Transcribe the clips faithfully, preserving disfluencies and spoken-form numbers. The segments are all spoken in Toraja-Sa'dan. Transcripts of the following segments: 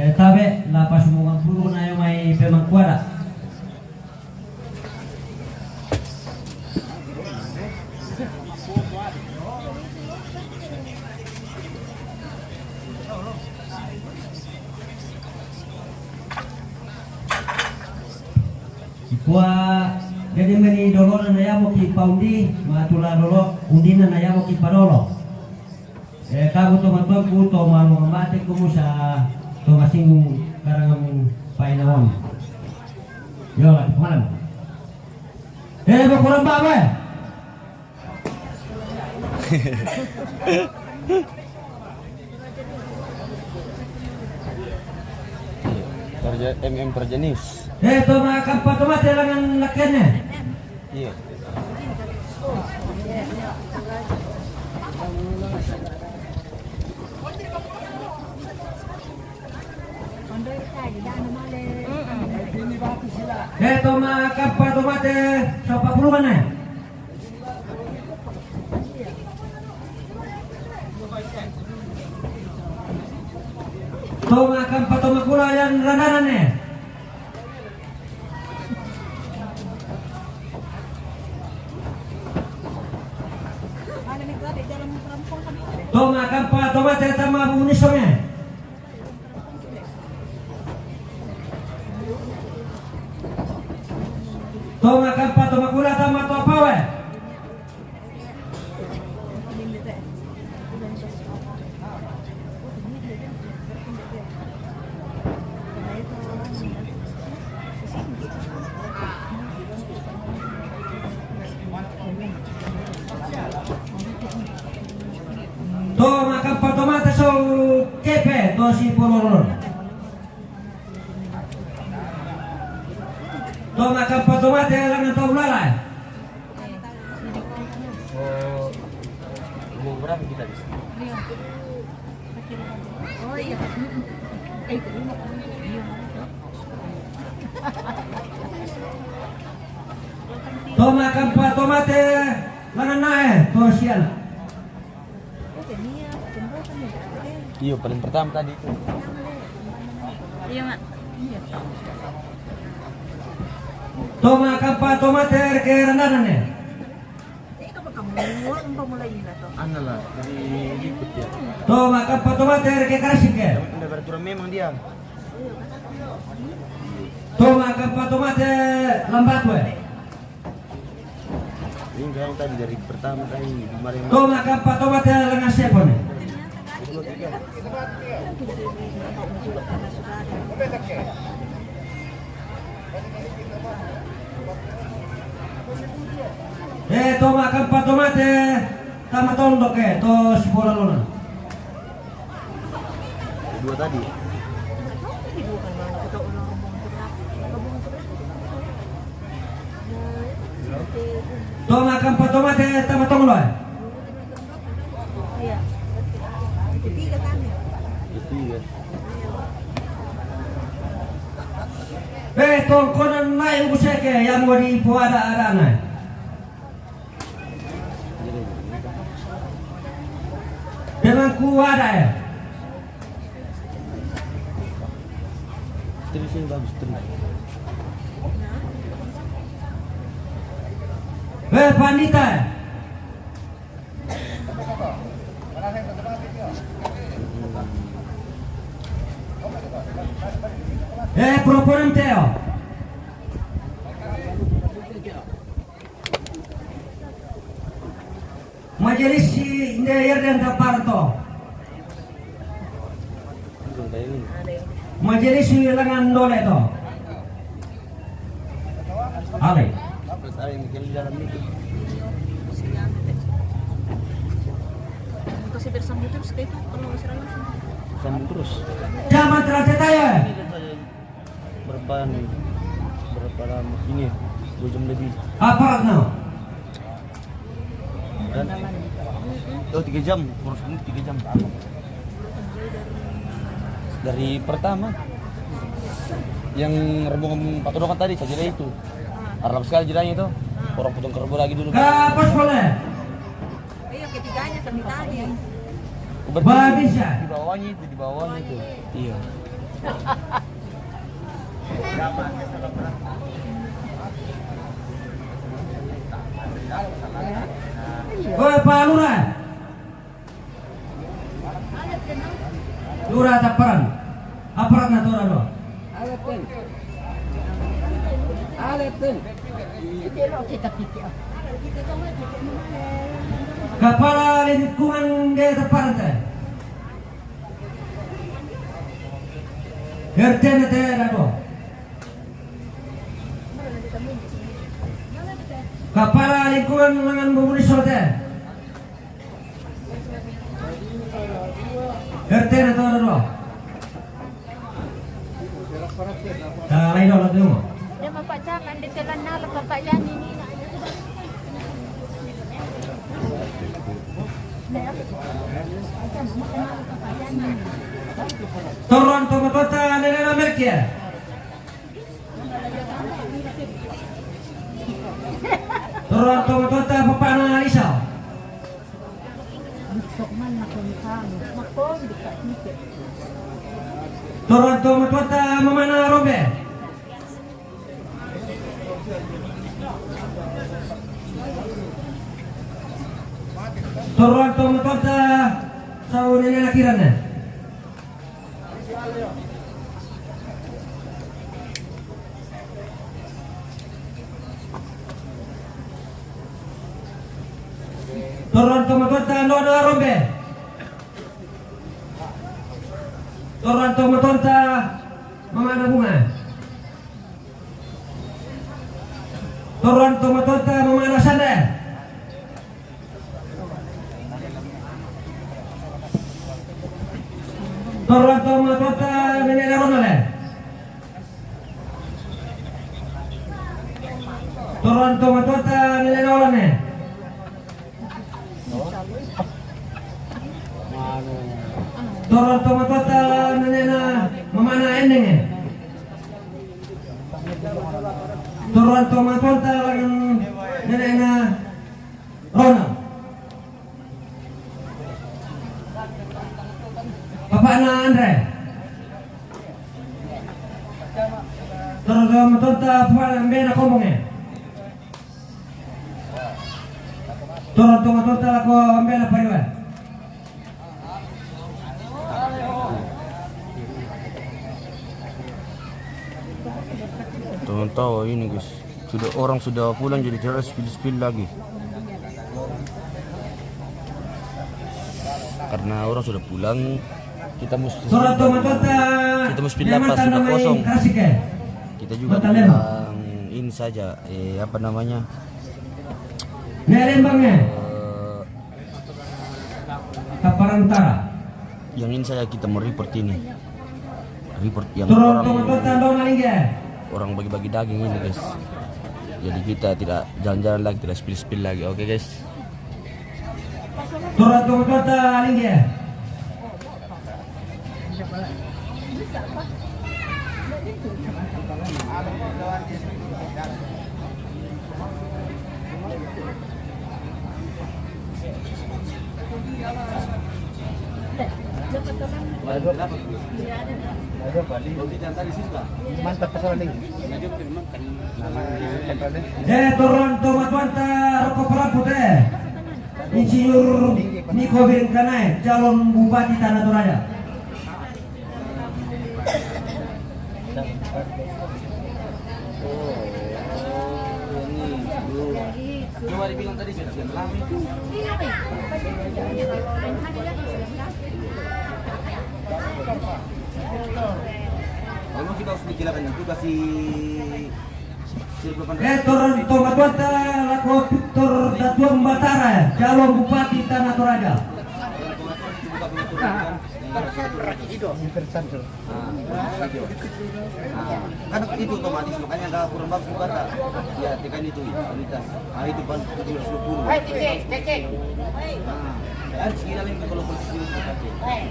Eh, tabe, la pasumbungan pulu na yo mai pemangku adat. Ikua jadi meni dolona na yabo ki paundi, matula dolo, undina na yabo ki padolo. Eh, kamu to matuaku, to malu mate ku musa, to masing karangamu painawan. Yo, lah, kemana? Eh, mau kurang apa, eh? Perja-, M M Perjenis. Eh, to makan pa to mate langan lakene. Iya. Eh, to makan pa to mate, so pa puluhan, eh. To makan pa to makula yan randanan, eh. To makan pa to mate tama bunisong, eh. To makan pa to makula tama to apawe. To makan pa to mate so kepe to si pololon. To makan pa to mate langan to ulala. Oh, umur berapa kita di sini? Oh, iya. Eh, itu lima. To makan pa to mate langan nae to sian. Iyo, paling pertama tadi itu. Iya, Mak. Iya. To makan pa to mate ke randanan, eh. Anu lah, jadi ikut ya. To makan pa to mate ke karasik, eh. Udah beraturan memang dia. To makan pa to mate lambat, weh. Ini kan tadi dari pertama kali kemarin. To makan pa to mate langan sepon. Eh, to makan pa to mate tama tondok, eh, to si pololon. Dua tadi. To makan pa to mate tama tonglo, eh. Iya. Ketiga kami. Ketiga. Eh, tongkonan naik buseke yang mau di puada ada naik. Dengan kuada, eh. Terus ini bagus, terus. Eh, pandita, eh. Eh, proponente, oh. Majelis si inde yerde anta parto. Majelis si lengan dole to. Ale. Kasih bersambung terus kayak itu kalau nggak salah langsung. Sambung terus. Jangan terasa tayo. Berapa nih? Berapa lama? Ini dua jam lebih. Aparat no? Dan, oh, tiga jam, kurang lebih tiga jam. Dari pertama yang rombongan Pak Todongan tadi, saya kira itu. Arab sekali jedanya itu. Orang potong kerbau lagi dulu. Kapas boleh. Iya, ketiganya kami tadi. Berarti Babisa. Di bawahnya itu, di bawahnya itu. Iya. Oi, Pak Lurah. Lurah Taparan. Aparat na tora lo. Kapala lingkungan de Taparan te. R T na te dado. Kapala lingkungan lengan bumuni sote. R T na te dado. Kalai do lagi mo. Dia mapacakan di telan nalo Bapak Yani ini. Toron to matota nene na Melkia. Toron to matota Papa na Isa. Toron to matota Mama na Rombe. Toron to matota sau nene na Kiran. Toron to matota Nona Rombe. Toron to matota Mama na Bunga. Toron to matota Mama na Sande. Toron to matota Nene na Ronale. Toron to matota Nene na Olane. Toron to matota Nene na Mama na Enenge. Toron to matota Nene na Rona. Papa na Andre. Toron to matota Papa na Mbe na Komonge. Toron to matota lako Mbe na Pariwe. Teman tahu ini, guys. Sudah, orang sudah pulang, jadi tidak ada spill-spill lagi. Karena orang sudah pulang, kita mesti Toron to matota kita mesti lapas, sudah kosong. Kita juga bilang ini saja, eh, apa namanya? Nere Bange. Eh, Taparan Utara. Yang ini saja kita mau report ini. Report yang orang, orang bagi-bagi daging ini, guys. Jadi kita tidak jalan-jalan lagi, tidak spill-spill lagi. Oke, guys. Toron to matota Alingge. Mantap pasal ini. Eh, Toron to matota roko peramput, eh. Insinyur Niko Birengkanai, calon Bupati Tanah Toraja. Coba dibilang tadi sudah lama itu. Kalau kita harus mikirkan itu kasih Eh, Toron to matota lako Victor Datuan Batara, calon Bupati Tanah Toraja. Kan itu otomatis, makanya nggak kurang bagus buka tak. Ya, tekan itu ya, kualitas. Ah, itu paling tujuh ratus dua puluh. Nah, harus gila lagi kalau posisi itu pakai.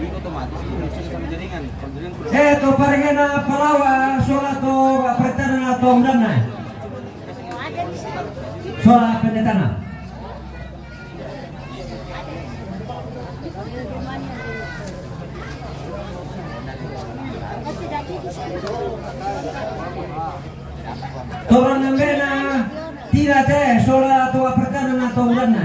Itu otomatis itu bisa sama jaringan. Kalau jaringan kurang. Eh, to parengena palawa sola to pertana to mdana. Sola pendetana. Torra nambena Tina te sola toa pertama na toa bulanna.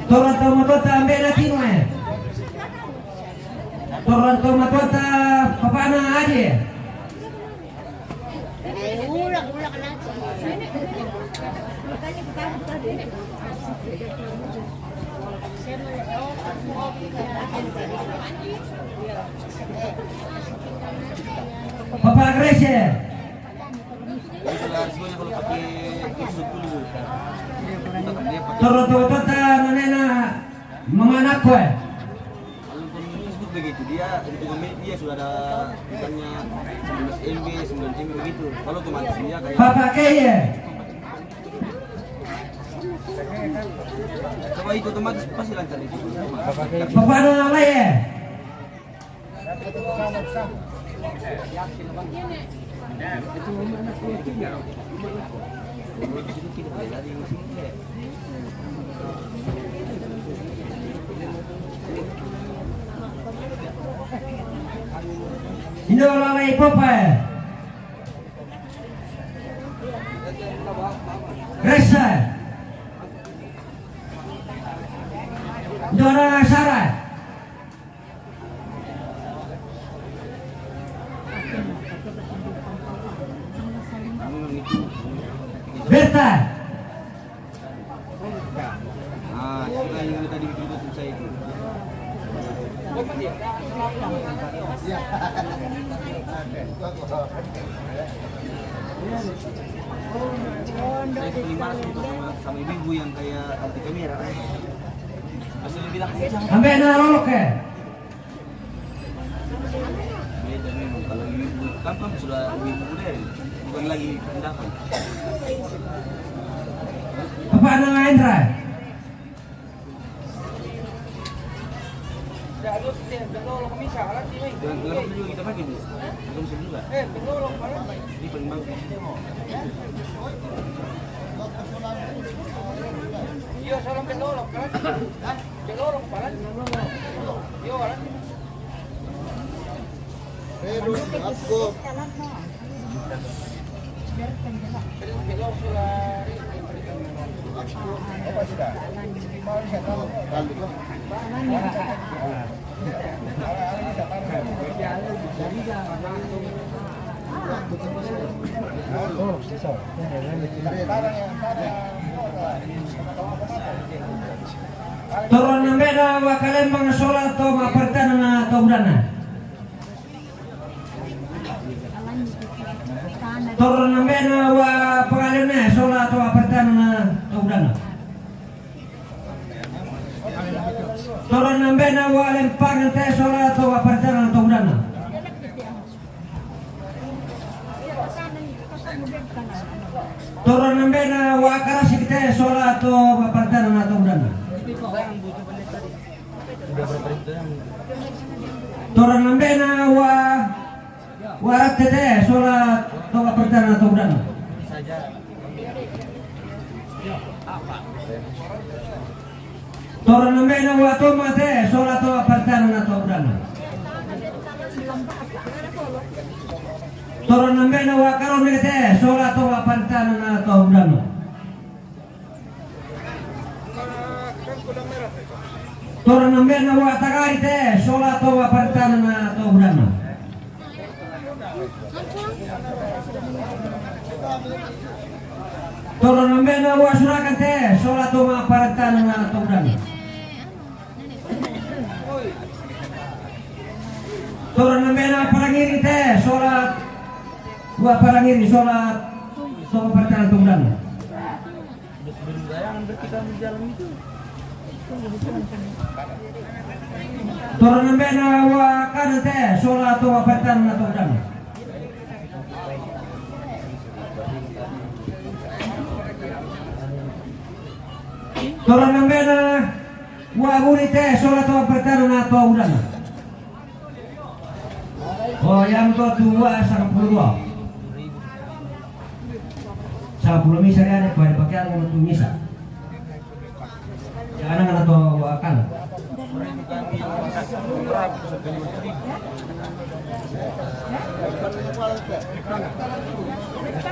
Torra toa matoa ta ambena Tino e. Torra toa matoa ta papana Aje. Papa Grace. Torra toa matoa ta nanena mama Nako e. Kalau nonton Facebook begitu, dia itu komen dia sudah ada misalnya sembilan belas M B, sembilan M B begitu. Kalau otomatis dia kayak Papa Keye. Coba itu otomatis pasti lancar itu. Papa Nalaye. Ino lala ipopa e. Resa. Ndora Sara. Berta. Ah, yang tadi bikin susah itu. Saya paling malas itu sama, sama ibu-ibu yang kayak anti kamera. Masih bilang, "Eh, jangan." Sampai na lolok e. Beda memang. Kalau ibu-ibu kampung sudah ibu-ibu deh, bukan lagi pendatang. Papa Nalaye. Dalam, dalam juga kita pakai dulu. Dalam juga. Ini paling bagus. Iya, salam belolok kan? Hah? Belolok kan? Iya, kan? Pero, ako. Torra nambena wa Kalembang sola toa ma paritana na toa budana. Torra nambena wa Pangaleo sola toa paritana na toa budana. Torra nambena wa Lempang te sola toa paritana na toa budana. Torra nambena wa Karasi te sola toa paritana na toa budana. Torra nambena wa, wa Rate te sola toa paritana na toa budana. Torra nambena wa Toma te sola toa paritana na toa budana. Torra nambena wa Karone te sola toa paritana na toa budana. Torra nambena wa Tagari te sola toa paritana na toa budana. Torra nambena wa Surakan te sola toa paritana na toa budana. Torra nambena Parangiri te sola wa Parangiri sola toa paritana na toa budana. Torra nambena wa Kana te sola toa paritana na toa budana. Torra nambena wa Muri te sola toa paritana na toa budana. Oh, yang tua tua sangpulo dua. Sangpulo misa ya, ada pada pakaian untuk misa. Jangan ada tua akan.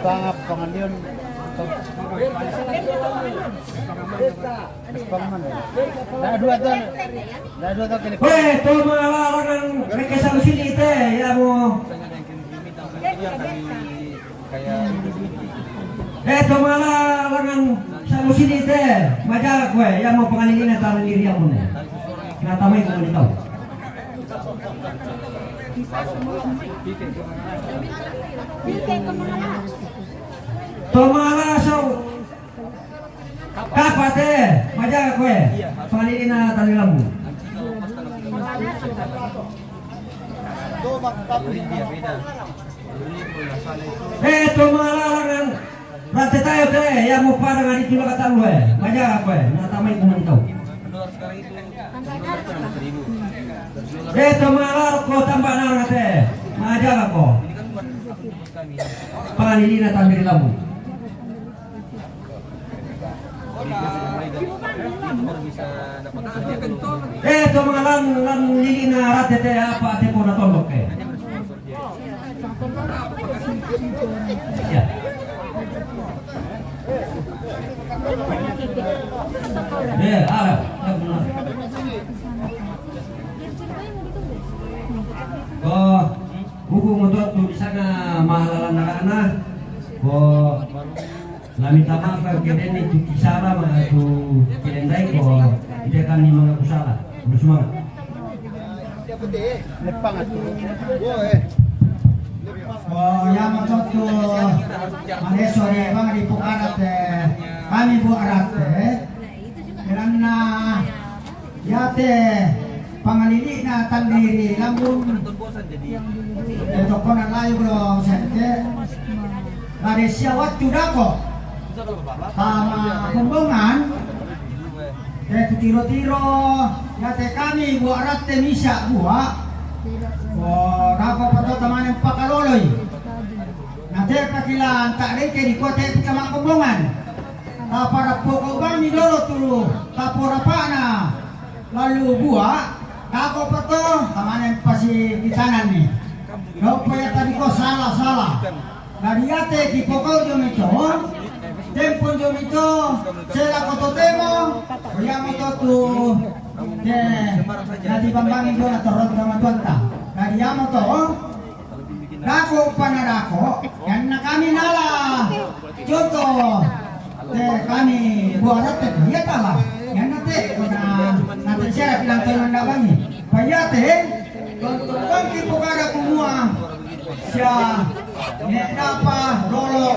Tangap pangalian. Dah dua tahun. Dah dua tahun kali. Weh, toma larangan rekesang sini teh, ya mo. Eh, toma larangan sanu sini teh, majaga kue, ya mo pangalilina tangan diri ya mo ne. Na tamai ko manitau. Toma la sau. Kapa te, majaga kue. Pangalilina tali lambu. Eh, toma larangan. Rate tayo te, ya mo pada ngadi tula kata lu, eh. Majaga kue. Na tamai ko manitau. Eh, toma larangan ko tambah na rate. Majaga ko. Pangalilina tali lambu. Eh, toma lan, lan lilina rate te apa te ko na tondok, eh. Ya. Eh, ala, ala, benar. Oh, hukum untuk tu di sana mahal-mahalan anak-anak. Oh, la minta maaf ka kedeni tu kisara ma tu kedendai ko ite kan ni manga kusala. Terus manga. Lepang atu. Oh, ya mo totu. Mane sore bang di pukarat, eh. Kami buat arat, eh. Karena Yate pangalilina tandiri lambung. Te tokonan layu lo sente. Lade sia wattu dako. Tama kombongan. Te tu tiro-tiro. Yate kami buat ratte misa buat. Oh, dako pato tamane pakaloloi. Nate pakilan tak deke di kota pika makombongan. Tapara poko bani dolo tulu. Taporapana. Lalu bua, kako pato, tamane pasi kitanan ni. Dopo ya tadi ko salah, salah. Dari ate ki poko jo mito, tempo jo mito, sela ko totemo, ya moto tu, de, nanti bambangi jo na toron sama tuanta. Dari ya moto, Dako pana dako, yanna kami nala. Contoh, te kami buat ratte, iya tala. Yanna te, kona, nate sia bilang teman ndak kami. Payate, contoh kami pokara kumua. Sia, ne dapa, lolo,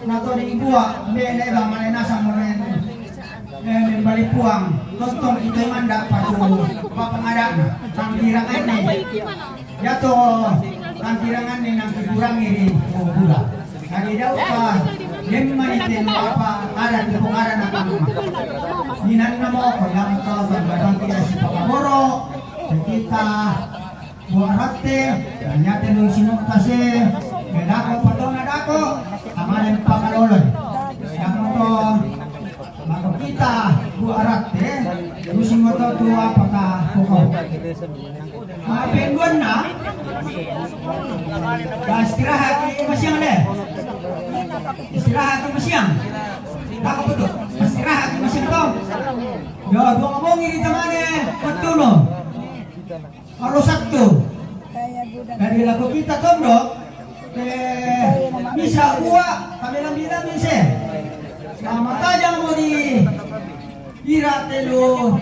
nato di buat, bene ba mane nasa moren. Eh, membali puang, tontong kita manda patu papangadakna, tangkirangan ni. Yato, tangkirangan ni nang kikurangi di pula. Kali dau pa, lemma ni tenu apa, ada di pengara na kamu. Ninan na mo, ko yang to, bang kita si pakaboro, kita Buat ratte, nanyate lu sinu tase, medako patona dako, amane pakaloloi. Yang moto, mako kita buat ratte, lu sinu to tu apakah pokok. Maafin gua na. Ka istirahat di masiang deh. Istirahat di masiang. Dako betul. Istirahat di masiang to. Yo, gua ngomongin di temane, betul no. Kalau Sabtu, dari lagu kita tondok, eh, bisa buat, kami lambi-lambi se. Sama tajam mau di ira telu.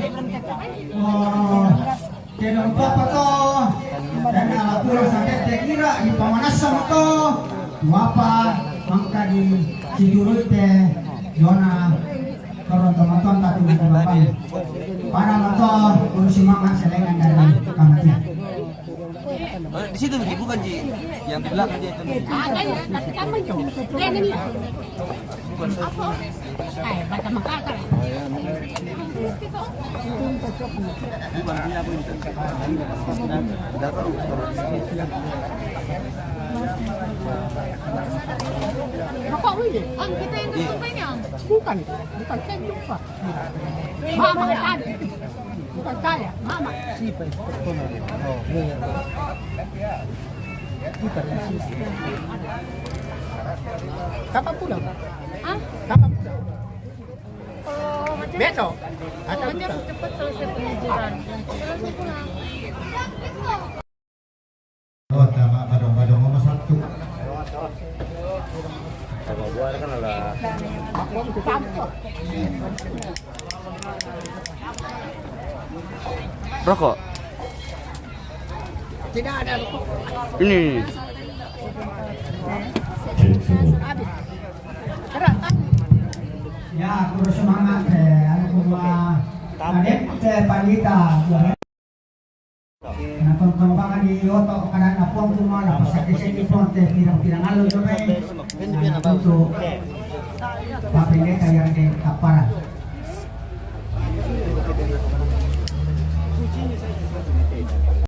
Oh, telu apa to? Dan ala pulang sampai te ira di pemanasan to. Apa mangka di sidurut te zona Toron tomaton tapi di bapang. Pada motor, urus semangat selengan dari kematian. Oh, di situ Ji, bukan Ji. Yang di belakang dia itu. Rokok ini? Ang kita yang tutup ini, Ang. Bukan, bukan saya jumpa. Mama tadi. Bukan saya, Mama. Kapan pulang? Hah? Kapan pulang? Kalau macam Besok? Kalau Atau macam lusa? Cepat selesai pengajaran. Terus saya pulang. Oh, tama, badong-badong mo masakto. Rokok? Tidak ada rokok. Ini. Habis. Kerak, kan? Ya, aku semangat, eh, anu, kuma, Adit, eh, Pandita. Natontong baka di oto, kada na puang kuma, na pasakit-sakit puang, te, pirang-pirang alo, jo, eh. Na, tutu. Papindeta yang di kapara.